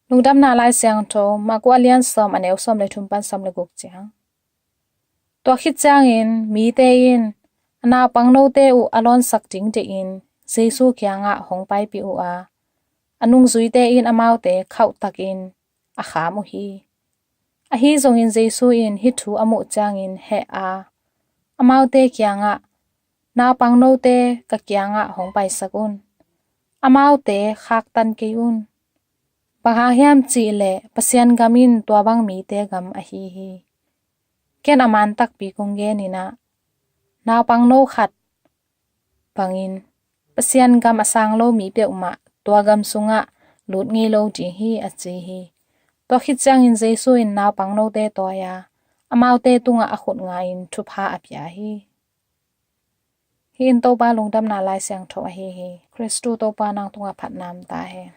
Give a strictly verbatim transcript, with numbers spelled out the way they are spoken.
Lungdamna Lai Siangtho, Marku a lian sawm, a neu sawm le thum pan sawm le guk ciang. Tua khit ciangin mite in a naupangnote uh a lawnsak ding deihin Jesu kiangah hong paipih uh a, a nungzuite in amaute khauhtakin a kham uh hi. Ahi zongin Jesu in hih thu a muh ciangin heh a, amaute kiangah, "Naupangnote ka kiangah hong paisak un. Amaute khaktan kei un. Bang hang hiam cih leh Pasian gam in tua bang mite gam ahi hi. Ken a man takpi kong gen in ah, naupangno khat bangin Pasian gam a sang lo mi peuhmah tua gam sungah lut ngei lo ding hi," a ci hi. Tua khit ciangin Jesu in naupangnote tawi a, amaute tungah a khut nga-in thupha a pia hi. Hih in Topa Lungdamna Lai Siangtho ahi hi. Khristu Topa nang tungah phatna om ta hen.